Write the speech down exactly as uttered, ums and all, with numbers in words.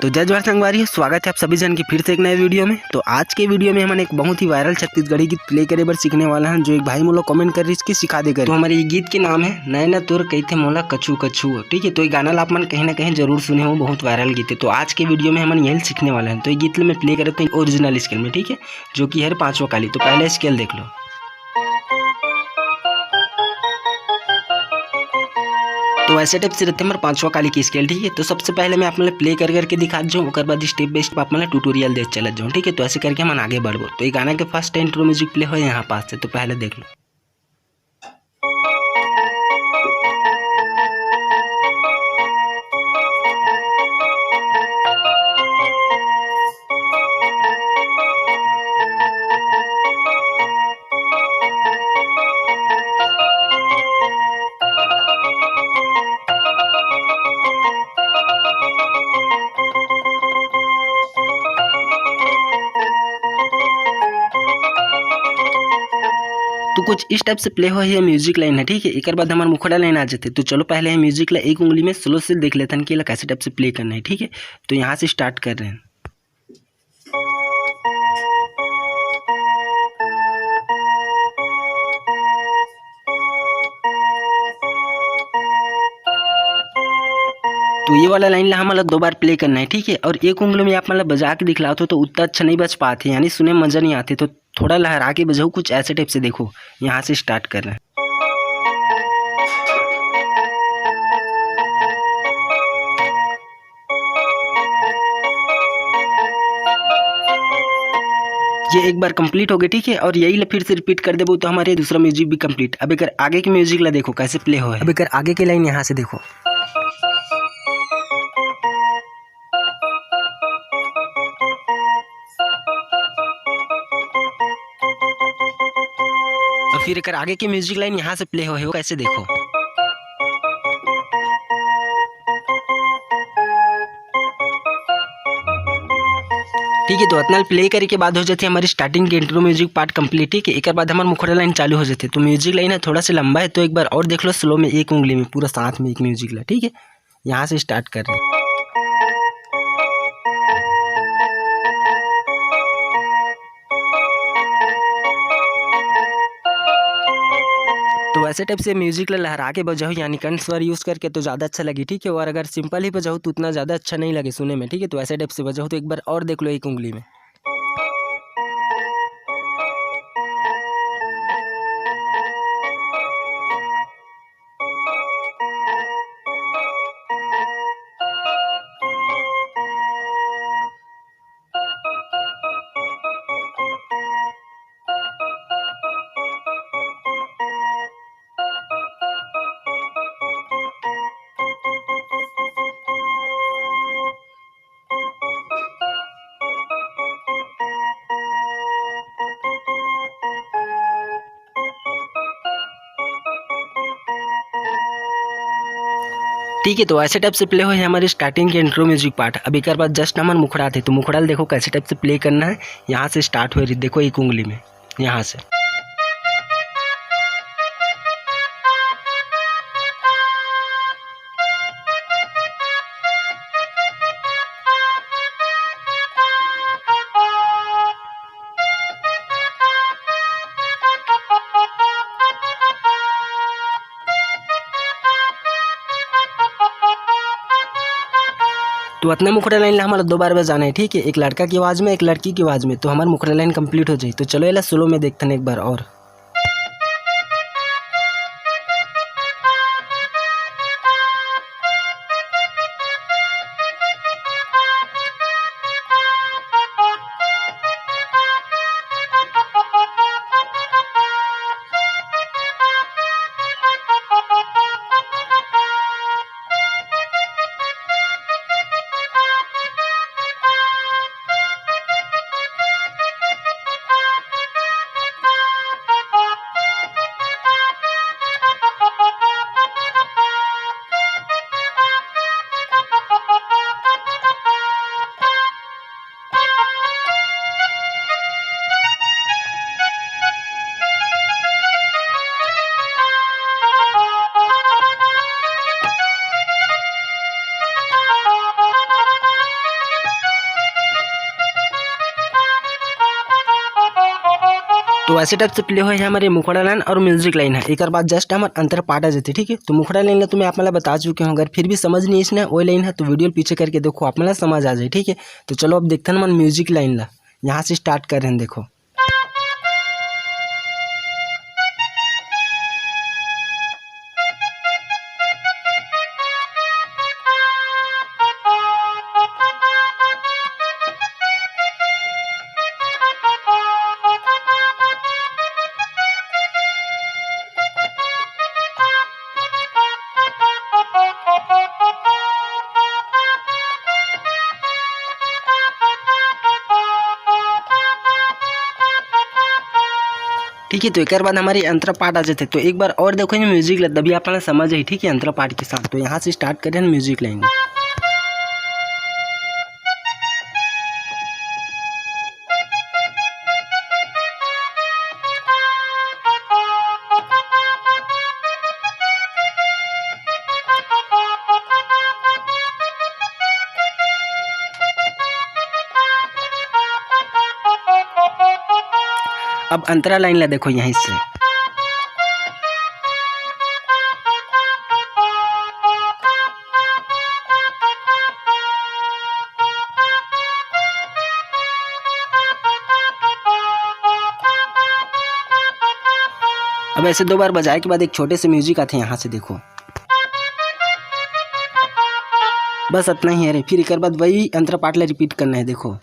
तो जय जोहार संगवारी हो, स्वागत है आप सभी जन के फिर से एक नए वीडियो में। तो आज के वीडियो में हमन एक बहुत ही वायरल छत्तीसगढ़ी गीत प्ले करे बर सीखने वाला हैं, जो एक भाई मोला कमेंट कर रहिस कि सिखा दे कर। तो हमारे ये गीत के नाम है नैना तोर कहिथे मोला कछु कछु, ठीक है। तो ये गाना ला आप मन कहीं ना कहीं जरूर सुने हो, बहुत वायरल गीत है। तो आज के वीडियो में हमन यही सीखने वाला हैं। तो ये गीत ला मैं प्ले करे तो ओरिजिनल स्केल में, ठीक है, जो कि है पांचवा काली। तो पहले स्केल देख लो। तो ऐसे टाइप से रहते हमारे पांचवा काली की स्केल, ठीक है। तो सबसे पहले मैं आप लोग प्ले कर करके दिखा जाऊँ, ओकर बाद स्टेप बाय स्टेप आप मतलब ट्यूटोरियल देख चलत जाऊँ, ठीक है। तो ऐसे करके हम आगे बढ़बो। तो ये गाना के फर्स्ट इंट्रो म्यूजिक प्ले हो यहाँ पास से, तो पहले देख लो। तो कुछ इस टाइप से प्ले हो ये म्यूजिक लाइन है, ठीक है। एकर बाद हमार मुखड़ा लाइन आ जाते। तो चलो पहले हम म्यूजिक ला एक उंगली में स्लो से देख लेते हैं कि ला कैसे टाइप से प्ले करना है, ठीक है। तो यहाँ से स्टार्ट कर रहे हैं। तो ये वाला लाइन ला हमन ला दो बार प्ले करना है, ठीक है। और एक उंगली में आप मन ला बजा के दिखलात हो तो उतना अच्छा नहीं बज पाते, यानी सुने में मजा नहीं आते। तो थोड़ा लहरा के बजाओ, कुछ ऐसे टाइप से देखो, यहाँ से स्टार्ट करना है। ये एक बार कंप्लीट हो गया, ठीक है। और यही ला फिर से रिपीट कर देबो तो हमारे दूसरा म्यूजिक भी कंप्लीट। अब एकर आगे के म्यूजिक ला देखो कैसे प्ले हो है। अब एकर आगे के लाइन यहाँ से देखो। और फिर एकर आगे के म्यूजिक लाइन यहाँ से प्ले हो है, वो कैसे देखो। ठीक है, तो अतना प्ले करे के बाद हो जाते हमारी स्टार्टिंग के इंट्रो म्यूजिक पार्ट कंप्लीट, ठीक है। एकर बाद हमार मुखड़ा लाइन चालू हो जाते। तो म्यूजिक लाइन है थोड़ा सा लंबा है, तो एक बार और देख लो स्लो में एक उंगली में पूरा साथ में एक म्यूजिक ला, ठीक है। यहाँ से स्टार्ट कर रहे हैं। तो वैसे टाइप से म्यूजिक ला लहरा के बजाओ, यानी कंठ स्वर यूज करके, तो ज़्यादा अच्छा लगी, ठीक है। और अगर सिंपल ही बजाओ तो उतना ज़्यादा अच्छा नहीं लगे सुने में, ठीक है। तो वैसे टाइप से बजाओ, तो एक बार और देख लो एक उंगली में। ठीक है, तो ऐसे टाइप से प्ले हो है हमारी स्टार्टिंग के इंट्रो म्यूजिक पार्ट। अब एक बार जस्ट हमारे मुखड़ा थे, तो मुखड़ा देखो कैसे टाइप से प्ले करना है। यहाँ से स्टार्ट हो रही, देखो एक उंगली में, यहाँ से। तो अतना मुखड़ा लाइन ला हमारा दो बार बजाना है, ठीक है, एक लड़का की आवाज़ में, एक लड़की की आवाज़ में, तो हमारा मुखड़ा लाइन कंप्लीट हो जाए। तो चलो एला स्लो में देखते हैं एक बार और। ऐसे टाइप से प्ले होए हे हमर ये मुखड़ा लाइन और म्यूजिक लाइन हे। एकर बाद जस्ट हमर अंतरा पार्ट आ जाथे, ठीक है। तो मुखड़ा लाइन ला तो मैं आप मन ला बता चुके हूँ, अगर फिर भी समझ नहीं इसने वही लाइन हे तो वीडियो पीछे करके देखो, आप मन ला समझ आ जाए, ठीक है। तो चलो अब देखथन हमन म्यूजिक लाइन ला, यहाँ से स्टार्ट कर रहे हैं, देखो। ठीक है, तो एकर बाद हमर ये अंतरा पार्ट आ जाथे। तो एक बार और देखो ये म्यूजिक ला, तभी आप मन ला समझ आही, ठीक है, अंतरा पार्ट के साथ। तो यहाँ से स्टार्ट करें म्यूजिक लाइन। अब अंतरा लाइन ला देखो यहीं से। अब ऐसे दो बार बजाए के बाद एक छोटे से म्यूजिक आथे, यहाँ से देखो। बस इतना ही है रे। फिर एकर बाद वही अंतरा पार्ट ला रिपीट करना है, देखो।